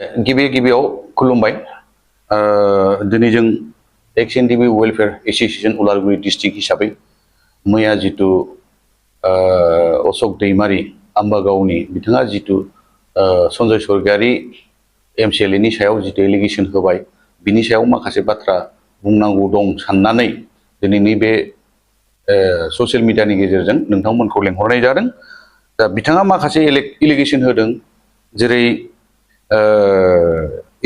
गिबि गिबियाव खुलुमबाय दिनै जों एक्स एन डि बि वेलफेयार एसोसिएशन उदालगुरि डिस्ट्रिक्ट हिसाबै मैया जितु अशोक दैमारी आम्बागावनि बिथाङा जितु सन्जय स्वर्गियारी एमसिएलए नि सायाव जितु एलिगेशन होबाय बिनि सायाव माखासे बाथ्रा बुंनांगौ दं साननानै दिनैनि बे ससियेल मिडियानि गेजेरजों नोंथांमोनखौ लेंहरनाय जादों। दा बिथाङा माखासे एलिगेशन होदों, जेरै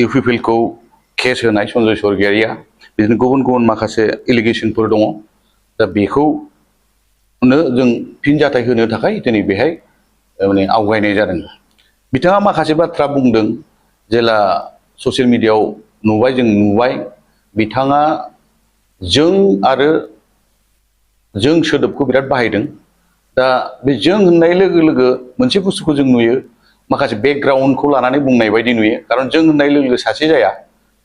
इउपिपिएल को केस होनाय सन्जय स्वर्गियारिया, बिदिनो गुबुन गुबुन माखासे एलिगेशनफोर दङ। दा बेखौनो जों फिनजाथाय होनो थाखाय दिनै बेहाय माने आवगायनाय जादों। बिथाङा माखासे बाथ्रा बुंदों, जेला ससियेल मिडियायाव नुबाय, जों नुबाय बिथाङा जों आरो जों सोदोबखौ बिराद बाहायदों। दा बे जों होननाय लोगो लोगो मोनसे बुस्थुखौ जों नुयो, माखासे बेकग्राउन्डखौ लानानै बुंनाय बायदि नुयो, खारन जों होननाय लोगो लोगो सासे जाया,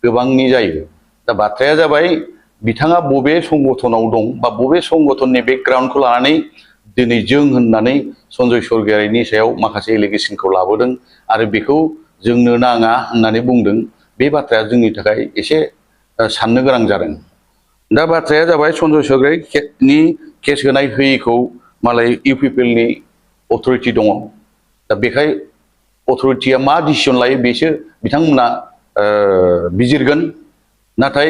गोबांनि जायो। दा बाथ्राया जाबाय बिथाङा बबे संगठनाव दं बा बबे संगठननि बेकग्राउन्डखौ लानानै दिनै जों होननानै सन्जय स्वर्गियारिनि सायाव माखासे एलिगेशनखौ लाबोदों आरो बेखौ जोंनो नाङा होननानै बुंदों। बे बाथ्राया जोंनि थाखाय एसे साननो गोनां जादों। दा बाथ्राया जाबाय सन्जय स्वर्गियारिनि केस होनाय होयिखौ मालाय इउपिपिएल नि अथरिटि दङ। दा बेखाय अथरिटिया मा डिसिसन लायो बेसो बिथांमोना बिजिरगोन। नाथाय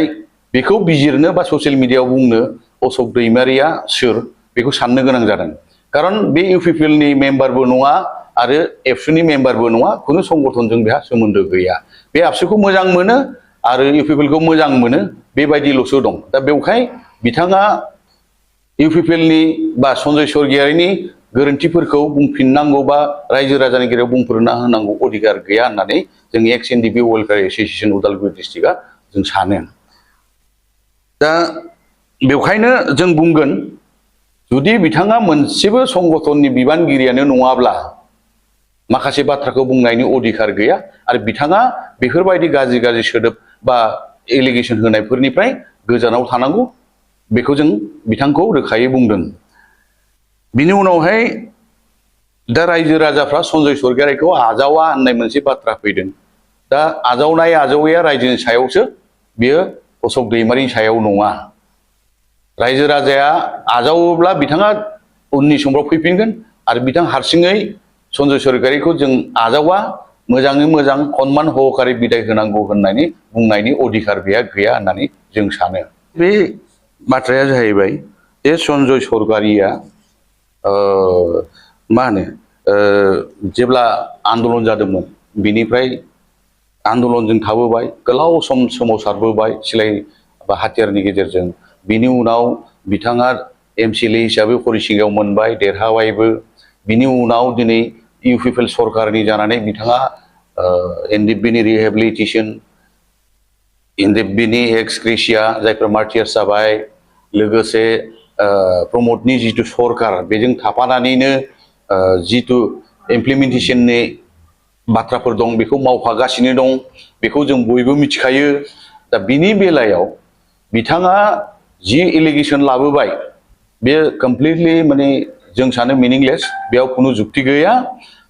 बेखौ बिजिरनो बा ससियेल मिडियायाव बुंनो अशोक दैमारिया सोर बेखौ साननो गोनां जादों। खारन बे इउपिपिएल नि मेम्बारबो नङा आरो एबसुनि मेम्बारबो नङा, खुनु संगठनजों बेहा सोमोन्दो गैया। बे आबसुखौ मोजां मोनो आरो इउपिपिएल खौ मोजां मोनो, बेबायदिल'सो दं। दा बेवहाय बिथाङा इउपिपिएल नि बा सन्जय स्वर्गियारिनि गोरोन्थिफोरखौ बुंफिननांगौ बा रायजो राजानि गेजेराव बुंफोरना होनांगौ अधिकार गैया होननानै जों एक्स एन डि बि वेलफेयार एसोसिएशन उदालगुरि डिस्ट्रिक्टआ जों सानो। दा बेवहायनो जों बुंगोन, जुदि बिथाङा मोनसेबो संगठननि बिबानगिरियानो नङाब्ला माखासे बाथ्राखौ बुंनायनि अधिकार गैया आरो बिथाङा बेफोरबायदि गाज्रि गाज्रि सोदोब बा एलिगेशन होनायफोरनिफ्राय गोजानाव थानांगौ, बेखौ जों बिथांखौ रोखायै बुंदों। बिनि उनावहाय दा रायजो राजाफ्रा सन्जय स्वर्गियारिखौ आजावा होननाय मोनसे बाथ्रा फैदों। दा आजावनाय आजावैया रायजोनि सायावसो, बियो अशोक दैमारिनि सायाव नङा। रायजो राजाया आजावोब्ला बिथाङा उननि समफ्राव फैफिनगोन आरो बिथां हारसिङै सन्जय स्वर्गियारिखौ जों आजावा, मोजाङै मोजां सनमान सहकारै बिदाय होनांगौ होननानै बुंनायनि अधिकार गैया होननानै जों सानो। बे बाथ्राया जाहैबाय जे सन्जय स्वर्गियारिया मा होनो जेब्ला आन्दलन जादोंमोन बिनिफ्राय आन्दलनजों थाबोबाय, गोलाव सम सोमावसारबोबाय सिलाइ बा हाथियारनि गेजेरजों। बिनि उनाव बिथाङा एमसिएलए हिसाबै हरिसिंगायाव मोनबाय, देरहाबायबो। बिनि उनाव दिनै इउपिपिएल सरकारनि जानानै बिथाङा एनडिएफबि नि रिहेबिलिटेसन, एनडिएफबि नि एक्स ग्रेसिया जायफोर मार्टियार्स जाबाय, लोगोसे प्रमदनि जितु सरकार बेजों थाफानानैनो जितु इमप्लिमेन्टेसननि बाथ्राफोर दं बेखौ मावफागासिनो दं, बेखौ जों बयबो मिथिखायो। दा बिनि बेलायाव बिथाङा जि एलिगेशन लाबोबाय बे कमप्लिटलि माने जों सानो मिनिंलेस, बेयाव खुनु जुक्ति गैया।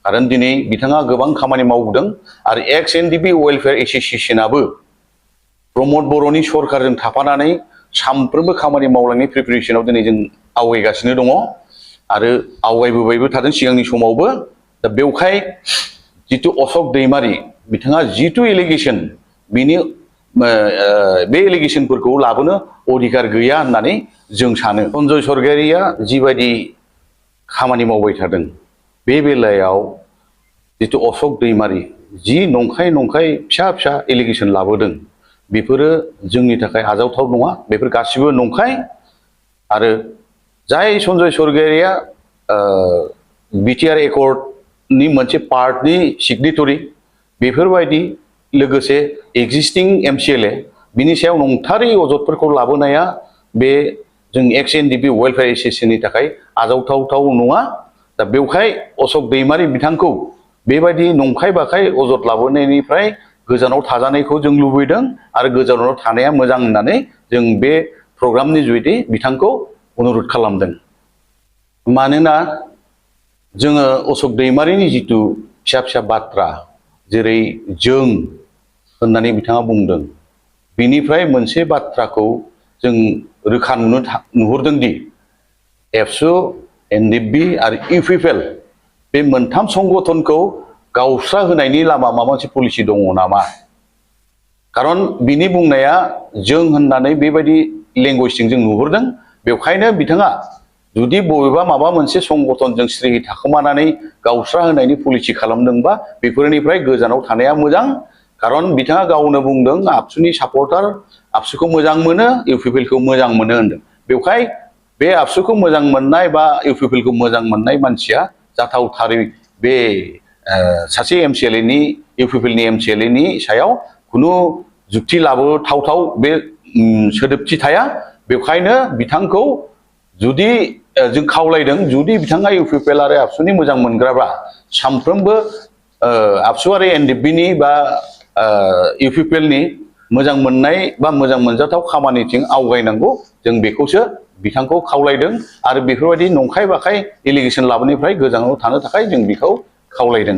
खारन दिनै बिथाङा गोबां खामानि मावदों आरो एक्स एन डि बि वेलफेयार एसोसिएशनाबो प्रमद बर'नि सरकारजों थाफानानै सानफ्रोमबो खामानि मावलांनायनि प्रिपेरेसनाव दिनै जों आवगायगासिनो दङ आरो आवगायबोबायबो थादों सिगांनि समावबो। दा बेवहाय जितु अशोक दैमारी बिथाङा जितु एलिगेशन, बिनि बे एलिगेशनफोरखौ लाबोनो अधिकार गैया होननानै जों सानो। सन्जय स्वर्गियारिया जिबायदि खामानि मावबाय थादों बे बेलायाव जितु अशोक दैमारी जि नंखाय फिसा फिसा एलिगेशन लाबोदों, बेफोरो जोंनि थाखाय आजावथाव नङा। बेफोर गासिबो नंखाय। आरो जाय सन्जय स्वर्गियारिया बिटिआर एकर्डनि मोनसे पार्टनि सिगनेटरि, बेफोरबायदि लोगोसे एक्जिस्टिं एमसिएलए, बिनि सायाव नंथारै अजदफोरखौ लाबोनाया बे जों एक्स एन डि बि वेलफेयार एसोसिएशननि थाखाय आजावथाव नङा। दा बेवहाय अशोक दैमारी बिथांखौ बेबायदि नंखाय बाखाय अजद लाबोनायनिफ्राय गोजानाव थाजानायखौ जों लुबैदों आरो गोजानाव थानाया मोजां होननानै जों बे प्रग्रामनि जुयै बिथांखौ अनुरद खालामदों। मानोना जोङो अशोक दैमारीनि जितु फिसा फिसा बाथ्रा, जेरै जों होननानै बिथाङा बुंदों बिनिफ्राय मोनसे बाथ्राखौ जों रोखा नुहुरदों दि एबसु एनडिएफबि आरो इउपिपिएल बे मोनथाम संगठनखौ गावस्रा होनायनि लामा माबा मोनसे पलिसि दङ नामा खारन बिनि बुंनाया जों होननानै बेबायदि लेंगुवेजजों जों नुहुरदों बेवखायनो बिथाङा जुदि बबेबा माबा मोनसे संगठनजों स्रिहि थाखोमानानै गावस्रा होनायनि पलिसि खालामदोंबा बेफोरनिफ्राय गोजानाव थानाया मोजां खारन बिथाङा गावनो बुंदों आबसुनि सापर्टार आबसुखौ मोजां मोनो इउपिपिएलखौ मोजां मोनो होनदों बेवहाय बे आबसुखौ मोजां मोननाय बा इउपिपिएलखौ मोजां मोननाय मानसिया जाथावथारै बे सासे एमसिएलएनि इउपिपिएलनि एमसिएलएनि सायाव खुनु जुक्ति लाबोथावथाव बे सोदोबथि थाया बेवखायनो बिथांखौ जुदि जों खावलायदों जुदि बिथाङा इउपिपिएल आरो आबसुनि मोजां मोनग्राबा सानफ्रोमबो आबसु आरो एनडिएफबिनि बा इउपिपिएलनि मोजां मोननाय बा मोजां मोनजाथाव खामानिथिं आवगायनांगौ जों बेखौसो बिथांखौ खावलायदों आरो बेफोरबायदि नंखाय बाखाय एलिगेसन लाबोनायनिफ्राय गोजानाव थानो थाखाय जों बेखौ खावलायदों।